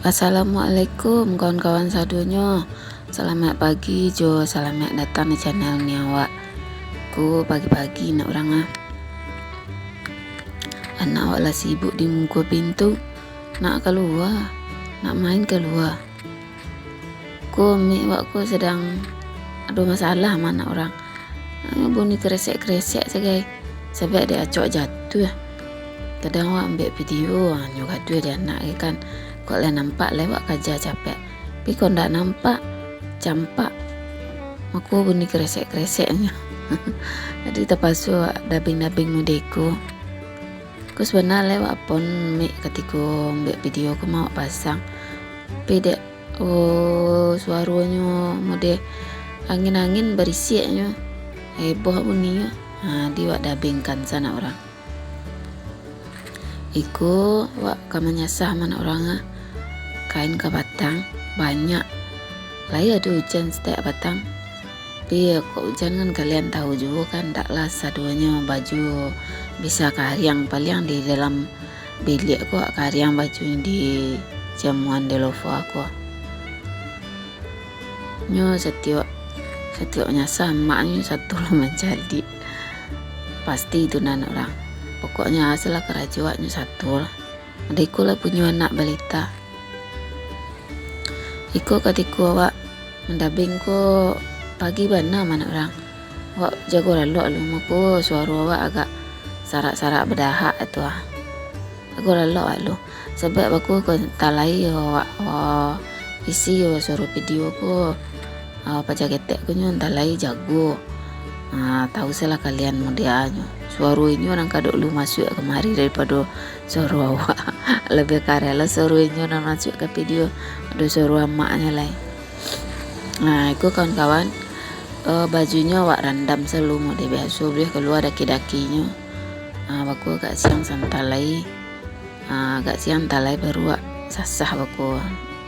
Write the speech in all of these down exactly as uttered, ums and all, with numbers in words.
Assalamualaikum kawan-kawan sadonyo. Salamaik pagi jo salamaik datang di channel ni awak. Ko pagi-pagi nak urang ah. Anak awak lah sibuk di muko pintu. Nak kalua, nak main kalua. Ko mik awak ko sadang ado masalah ma nak urang. Bunyi keresek-keresek sagai. Sabab dek acok jatuah. Kadang awak ambiak video, nyo gaduah dek anak kan. Kok lah nampak lai awak kaja capek. Tapi kok ndak nampak, campak. Mako bunyi keresek-kereseknyo. Jadi tapaso awak dabing-dabing mode ko. Ko sabana lai awak pon mik katiko ambiak video ko ma awak pasang. Tapi dek Oh, suaronyo mode angin-angin barisiaknyo. Heboh bunyinyo. Ha, di wak dabingkan sanak urang. Iko wak ka manyasah ma nak urang ah. Kain ka patang, banyak. Lai ado ujan satiok patang. Tapi kok ujan kan kalian tahu juo kan, ndak lah sadonyo baju bisa kariang, paliang di dalam biliak ko kariang baju di jamuan Delofa ko. Nyo satiok, satiok nyasah maknyo satu lah manjadi. Pasti itu nan urang. Pokoknyo asalah karajo awaknyo satu lah. Ado iko lah punyo anak balita. Iko katiko awak mandabing ko pagi bana ma nak urang. Awak jago lalok lu, mako suaro awak agak sarak-sarak badahak tu ah. Jago lalok awak lu. Sabab bako ko antah lai yo awak, oh, isi yo suaro video ko. Ah, paja ketek ko nyo antah lai jago. Ah, tahu salah kalian mode anyo. Suaro inyo nan kadok lu masuak kamari daripado suaro awak. Labiah kareh lah suaro inyo nan masuak ka video. Ado suaro amaknyo lai. Nah, iko kawan-kawan, eh, bajunyo awak randam salumo deh, biaso buliah kalua daki-dakinyo. Ah, bako agak siang santai lai. Ah, agak siang santai lai baru awak sasah bako.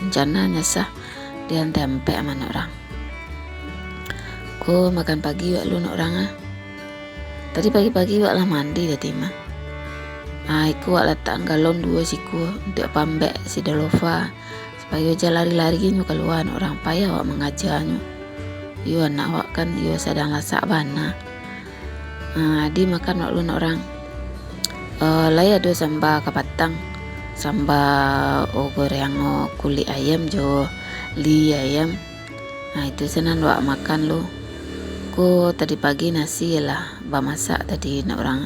Rencana nyasah di lantai ampek ma nak urang. Ko makan pagi wak lu nak urang ah. Tadi pagi-pagi wak lah mandi tadi mah. Ah, iko wak latak galon duo siko untuak pambek si Delofa, supayo jan lari-lari nyo kalua nak urang, payah wak mangajanyo. Iyo anak wak kan, iyo sadang lasak bana. Ah, di makan wak lu nak urang. Eh, lai ado samba kapatang, samba, oh, goreang, oh, kulik ayam jo li ayam. Nah, itu sanan wak makan lu. Ko tadi pagi nasi lah bamasak tadi nak urang.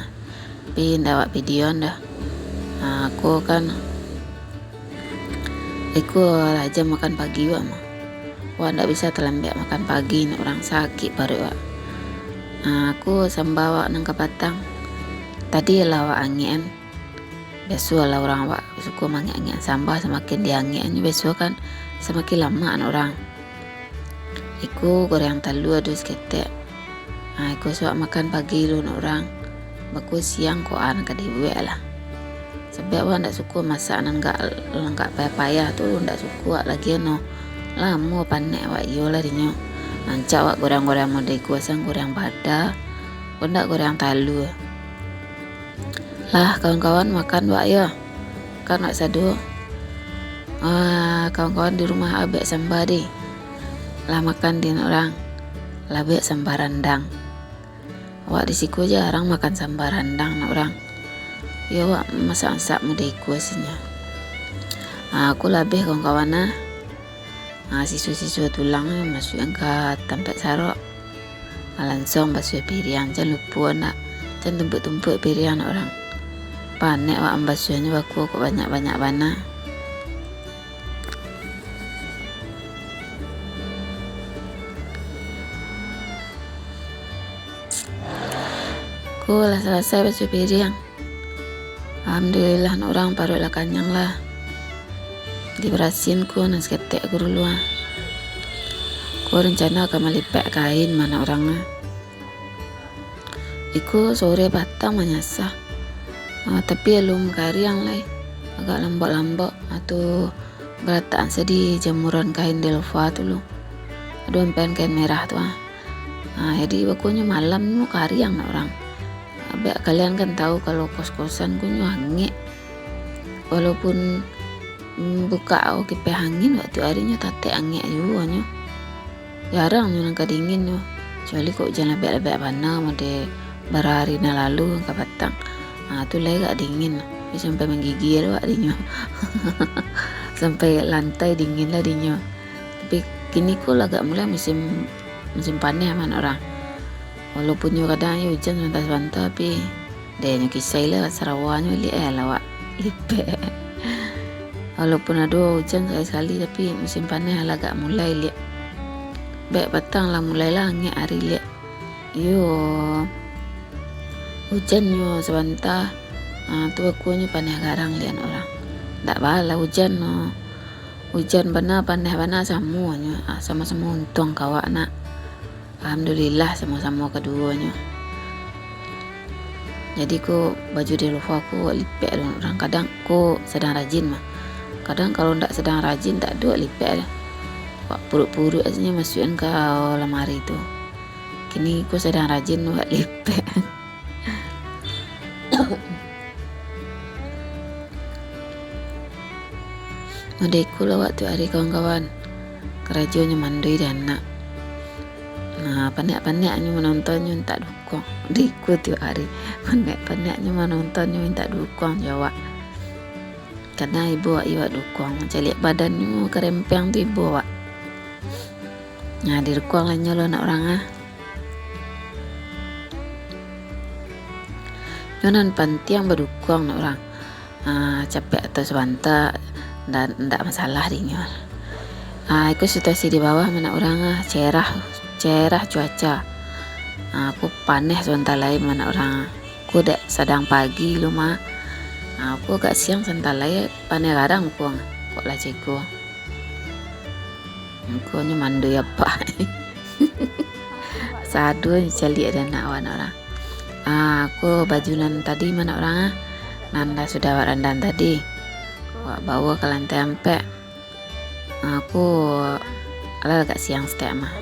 Tapi ndak wak videoan dah. Nah, ko kan iko lah jam makan pagi wak mah. Wak ndak bisa talambek makan pagi nak urang, sakik paruik wak. Nah, ko samba wak nan kapatang. Tadi lah wak angekan. Biaso lah urang awak suko mangek-angek samba, samakin diangeknyo biaso kan samakin lamak nak urang. Iko goreang talua ado saketek. Ha, iko suak makan pagi lu nak urang. Bako siang ko an ka dibuek lah. Sabab awak ndak suko masak nan agak, agak payah-payah tu, ndak suko awak lagi ano. Lamo panek awak iyo lah dinyo. Rancak awak goreang-goreang mode iko, sang goreang bada, ko ndak goreang talua. Lah, kawan-kawan makan wak yo. Kan wak sado. Ah, kawan-kawan di rumah abek samba deh. Lah makan di nak urang. Lah bek samba randang. Wak di siko jarang makan samba randang nak urang. Yo wak masak-masak mode iko sinyo. Ah, ko lah abeh kawan-kawan ah. Ha, siso-siso tulang masuakkan ka tampek sarok. Ha, lansuang basuah piriang, jan lupo nak, jan tumpuak-tumpuak piriang nak urang. Panek wak mambasuahnyo bako kok banyak-banyak bana. Ko lah salasai basuah piriang. Alhamdulillah, nak urang paruik lah kanyang lah. Dibarasihan ko nan saketek ko dulu ah. Ko rencana ka malipek kain ma nak urang ah. Iko sore patang manyasah. Ah, tapi alun kariang lai. Agak lambok-lambok. Ah, tu galatakan se di jamuran kain Delofa tu lu. Ado ampean kain merah tu ah. Ah, jadi bakonyo malam ni kariang nak urang. Abek kalian kan tahu kalau kos-kosan ko nyo angek. Walaupun mm, bukak kipeh angin wakatu ari nyo tatek angek juo nyo. Jarang nyo nan ka dingin nyo. Kecuali kok ujan labek-labek bana, mode bara ari nan lalu ka patang. Ah, tu lai agak dingin. Tapi sampai manggigil awak dinyo. Sampai lantai dingin lah dinyo. Tapi kini ko lah agak mulai musim, musim paneh mah nak urang. Walaupun nyo kadang yo ujan sabanta-sabanta, tapi deh nyo kisai lah sarawa nyo liak eh lah wak lipek. Walaupun ado ujan sakali-sakali, tapi musim paneh lah agak mulai liak. Bek patang lah mulai lah angek ari liak. Iyo, ujan nyo sabanta, ah, tu bakuanyo paneh garang liak nak urang. Ndak baa lah ujan no. Ujan bana, paneh bana, samonyo, ah, samo-samo untuang ka awak nak. Alhamdulillah, samo-samo kaduonyo. Jadi ko baju di luar ko lipek dek urang. Kadang ko sadang rajin mah. Kadang kalau ndak sadang rajin, tak ado lipek deh. Wak puruik-puruik asinyo masuakan ka lamari tu. Kini ko sadang rajin wak lipek. Mode iko lah wakatu ari kawan-kawan. Karajonyo mandoi dek anak. Nah, panek-paneknyo manonton nyo mintak dukuang. Mode iko tiok ari. Panek-paneknyo manonton nyo mintak dukuang jo awak. Kadang ibo awak iwak dukuang. Caliak badannyo karempeng tu ibo awak. Nah, didukuang lah inyo lo nak urang ah. Nyo nan pantiang badukuang nak urang. Ah, capek atau sabanta, nda-, ndak masalah dinyo. Ah, iko situasi di bawah mah nak urang ah, cerah, cerah cuaca. Ah, ko paneh sabanta lai mah nak urang ah. Ko dek sadang pagi lo mah. Ah, ko agak siang sabanta lai paneh garang ko, kok lah ceko. Ko nyo mandoi apak. Sado nyo caliak dek anak awak nak urang. Ah, ko baju nan tadi mah nak urang ah. Nan lah sudah awak randam tadi. Awak bawa ka lantai ampek. Ah, ko alah agak siang saketek mah.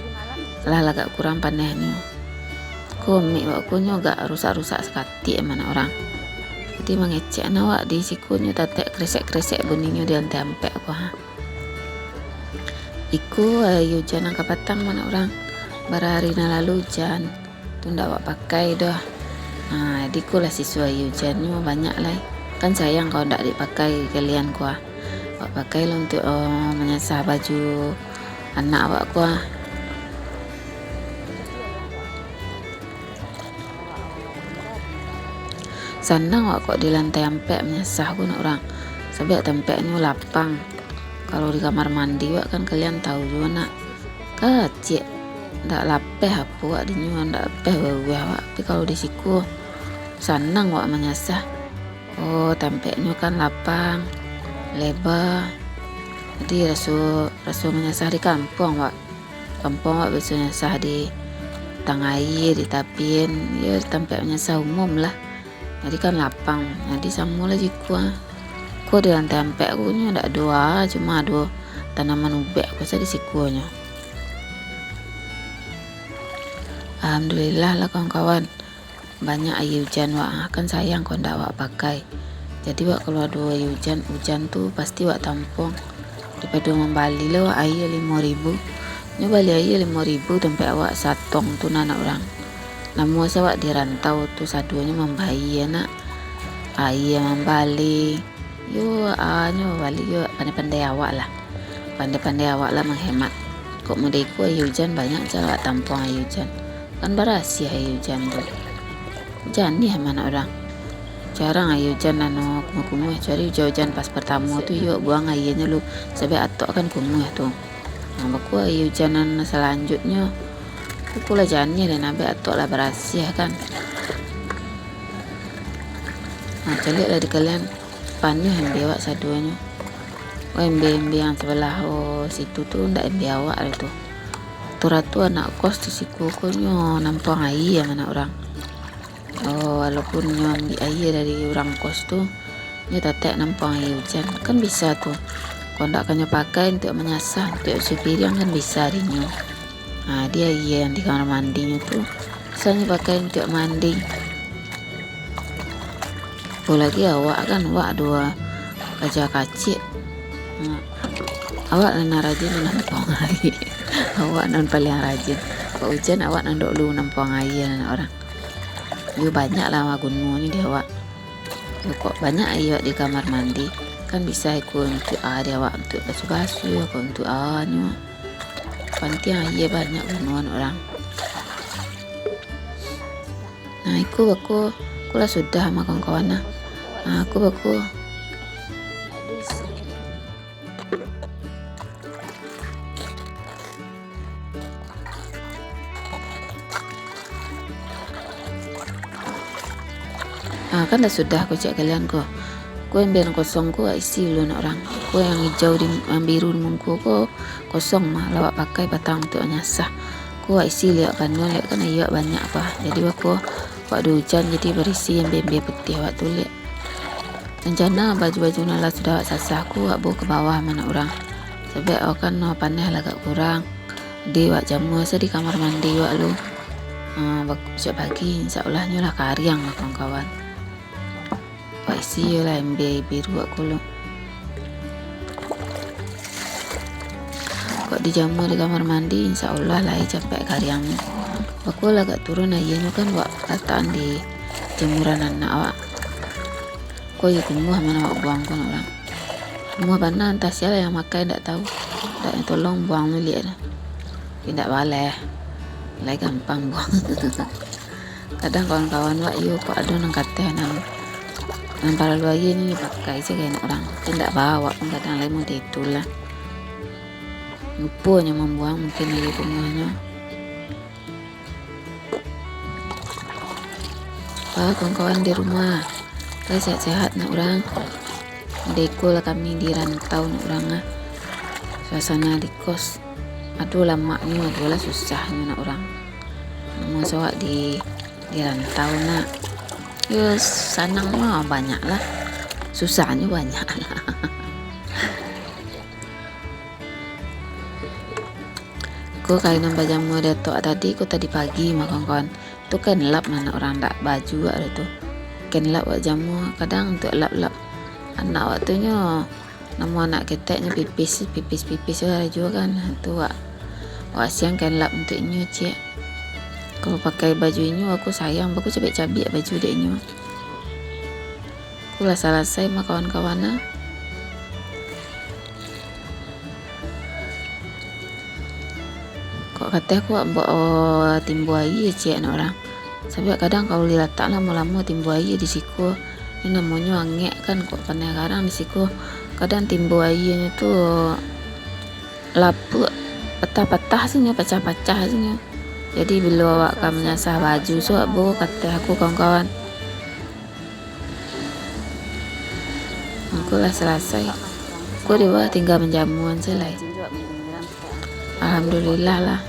Alah agak kurang panehnyo. Ko mik awak ko nyo agak rusak-rusak saketek mah nak urang. Jadi mangecek nah awak di siko nyo tatek kresek-kresek bunyinyo di lantai ampek ko ha. Iko aia ujan nan ka patang mah nak urang. Bara ari nan lalu ujan. Tu ndak awak pakai doh. Ha, jadi ko lah siso aia ujannyo banyak lai. Kan sayang kalau ndak dipakai kalian ko ah. Awak pakai lah untuak, oh, manyasah baju anak awak ko ah. Sanang awak kok di lantai ampek manyasah ko nak urang. Sabab tampeknyo lapang. Kalau di kamar mandi awak kan kalian tahu juo nak. Kacik. Ndak lapeh apo awak dinyo, ndak lapeh weweh awak. Tapi kalau di siko, sanang awak manyasah. Oh, tampeknyo kan lapang, leba. Jadi raso, raso manyasah di kampuang awak. Kampuang awak biaso nyasah di tang aia, di tapian, yo di tampek manyasah umum lah. Jadi kan lapang. Jadi samo lah jo iko ah. Ko di lantai ampek ko nyo ndak ado ah, cuma ado tanaman ubek ko sa di siko nyo. Alhamdulillah lah kawan-kawan. Banyak aia ujan wak ah, kan sayang kalau ndak wak pakai. Jadi wak kalau ado aia ujan, ujan tu pasti wak tampuang. Daripado mambali lah wak aia limo ribu. Nyo bali aia limo ribu tampek awak satong tu nah nak urang. Namuah sa wak di rantau tu sadonyo mambayia nak. Aia mambali. Yo, a nyo bali yo pandai-pandai awak lah. Pandai-pandai awak lah manghemat. Kok mode iko aia ujan banyak se awak tampuang aia ujan. Kan barasiah aia ujan tu. Janiah mah nak urang. Jarang aia ujan nano kumuah-kumuah, kecuali ujan-ujan pas partamo tu yo buang aianyo lu, sabab atok kan kumuah tu. Nah, bakuah aia ujan nan salanjutnyo. Kuku lah janiah dan abek atok lah barasiah kan. Nah, caliak lah di kalian, panuah embe awak sadonyo. Oh, embe-embe yang sabalah, oh, situ tu ndak embe awak lah tu. Ratu-ratu anak kos tu siko ko nyo nampuang aia mah nak urang. Oh, walaupun nyo ambiak aia dari urang kos tu, nyo tatek nampuang aia ujan. Kan bisa tu. Kok ndak ka nyo pakai untuak manyasah, untuak cuci piriang kan bisa dinyo. Ha, di aia yang di kamar mandinyo tu, bisa nyo pakai untuak mandi. Apolagi awak kan, awak ado aja kacik. Hmm. Awak lah nan rajin nampuang aia. Awak nan paliang rajin. Kok ujan, awak nan dulu nampuang aia, anak urang. Yo, banyak lah gunonyo di awak. Yo, kok banyak aia di kamar mandi. Kan bisa iko untuak, ah, di awak untuak basuah-basuah, kok untuak, ah, nyo. Pantiang aia banyak guno, anak urang. Nah, iko beko, iko lah sudah mah, kawan-kawan, nah. Nah, iko beko. Ah, kan lah sudah ko, cek kalian ko. Ko ember nan kosong ko wak isi dulu, anak urang. Ko nan ijau di, nan biru di muko ko kosong mah, lah wak pakai patang untuak manyasah. Ko wak isi liak panuah, liak kan aia banyak ko. Jadi beko, wak ado ujan, jadi barisi ember-ember putiah wak tu liak. Rencana baju-baju nan lah sudah wak sasah ko wak bao ka bawah mah, anak urang. Sabab awak kan, no, paneh lah agak kurang. Di wak jamua sa di kamar mandi wak lu. Ah, bak-, siap pagi, insya Allah nyo lah kariang lah, kawan-kawan. Wak isi yo lah ember biru wak ko lu. Kok dijamua di kamar mandi, insya Allah lai capek kariangnyo. Beko lah agak turun aianyo kan, wak latakan di jamuran anak wak. Ko aia kumuah mah nan wak buang ko, anak urang. Kumuah bana, antah sia lah nan makai, ndak tahu. Ndak, tolong buang dulu liak tu. Tapi ndak baleh. Lai gampang buang. Kadang kawan-kawan wak iyo, kok ado nan kateh nan, nan paralu aia ni dipakai se ka anak urang. Tapi ndak baa, wak pun kadang lai model itulah. Lupo nyo mambuang mungkin aia kumuahnyo. Wah, kawan-kawan di rumah, lai sehat-sehat, anak urang? Dek iko lah kami di rantau, anak urang, ah. Suasana di kos, aduh, lamaknyo, aduh lah susahnyo, anak urang. Namun awak di, di rantau, nak. Yo, sanang mah banyak lah, susahnyo banyak lah. Ko kain nan bajamua di ateh tadi, ko tadi pagi mah, kawan-kawan. Tu kain lap mah, anak urang, ndak baju wak tu. Kain lap wak jamua, kadang untuak lap-lap anak wak tu nyo. Namo anak ketek nyo pipis, pipis-pipis lah juo kan. Tu wak, wak siang kain lap untuak inyo, ciek. Kalau pakai baju inyo, aku sayang, aku cabiak-cabiak baju dek inyo. Aku lah salasai mah, kawan-kawan, ah. Kok kateh aku wak buek, oh, timbo aia, ciek anak urang. Sabab kadang kalau dilatak lamo-lamo timbo aia di siko, ni namonyo angek kan, kok paneh garang di siko, kadang timbo aianyo tu lapuak, patah-patah se nyo, pacah-pacah se nyo. Jadi, bilo awak ka manyasah baju, so, wak bao kateh aku, kawan-kawan. Aku lah salasai. Aku di bawah tingga manjamuan se lai. Alhamdulillah lah.